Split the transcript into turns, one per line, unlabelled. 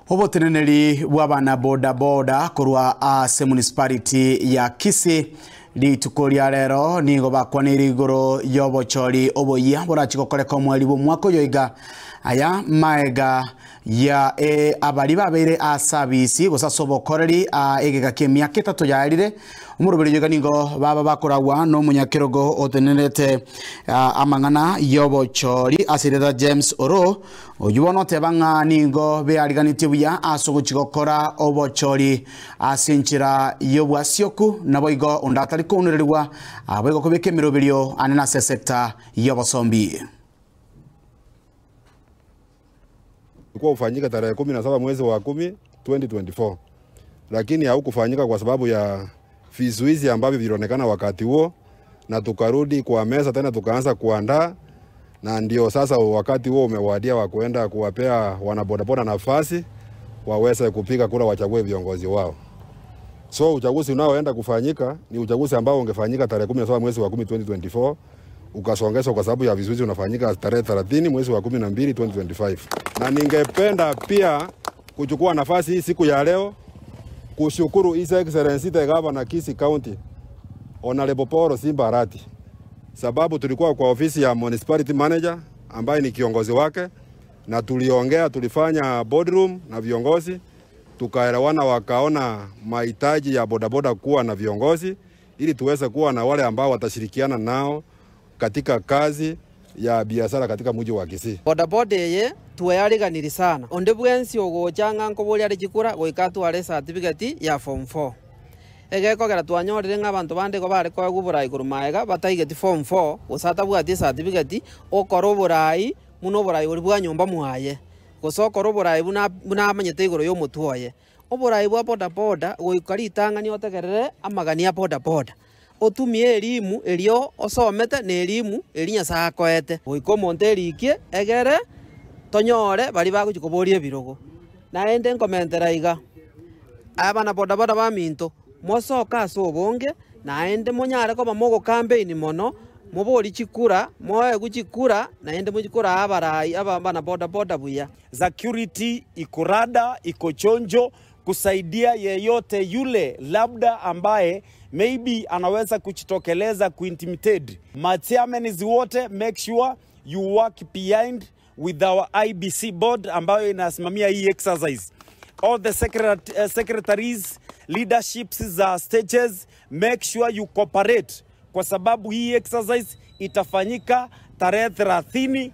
Oboteneneri bw'abana boda boda korwa ase municipality ya Kisii rituko ria rero nigo bakwanire igoro y'obochori oboyia borachi gokoreka omweri bw'omwaka oyo iga aya maega ya abari babeire asabisi gose ase obokoreri egega kia emiaka etato yaerire omoroberi yoiga nigo baba bakoragwa n'omonyakerogo otenerete amang'ana y'obochori ase James Oro oyu bono oteba ng'a nigo beariganitie buya ase ogochi gokora obochori ase enchera y'obwasioku nabo igo onde atari kounererigwa abo igo kobeka emiroberio ane nase sector y'obosombi.
Ulikuwa ufanyika tarehe 17 mwezi wa 10 2024, lakini haukufanyika kwa sababu ya vizuizi ambavyo vilionekana wakati huo, na tukarudi kwa meza tena tukaanza kuandaa, na ndio sasa wakati huo umewadia wa kuenda kuwapea wanabodaboda nafasi waweze kupiga kura wachague viongozi wao. So uchaguzi unaoenda kufanyika ni uchaguzi ambao ungefanyika tarehe 17 mwezi wa 10 2024, ukasongeshwa kwa sababu ya vizuizi, unafanyika tarehe 30 mwezi wa 12 2025. Na ningependa pia kuchukua nafasi hii siku ya leo kushukuru His Excellency the Governor Kisii County Honorable Paul Simba Arati, sababu tulikuwa kwa ofisi ya Municipality Manager ambaye ni kiongozi wake, na tuliongea, tulifanya boardroom na viongozi, tukaelewana, wakaona mahitaji ya bodaboda kuwa na viongozi ili tuweze kuwa na wale ambao watashirikiana nao katika kazi ya biashara katika mji wa Kisii.
Bodaboda ye tuwayariganiri sana onde bwensi ogochanga nkobori ari chikura goika tware certificate ya form 4 egekogera twanyorire ng'a abanto bande ko bare koegwa oborai korwa maega bataigeti form 4 gose atabwati certificate okora oborai muno oborai ori bwa nyomba mwaye gose okora oborai buna amanyete igoro y'omotwe oye oborai bwa bodaboda goika ritang'ani otegerere amagani ya bodaboda otumie elimu erio osomete na elimu eri Nyasaye akoete goika omonto erikie egere tonyore bari bagochi koboria ebirogo. Naende nkomentera iga abana bodaboda baminto mosoka ase obonge naende monyare koba mogo campaign mono mobori chikura moegu chikura naende mochikura abarai abana bodaboda buya.
Security iko rada, iko chonjo kusaidia yeyote yule labda ambaye maybe anaweza kujitokeleza kuintimidate. Machairmen wote, make sure you work behind with our IBC board ambayo inasimamia hii exercise. All the secretaries, leaderships za stages, make sure you cooperate kwa sababu hii exercise itafanyika tarehe 30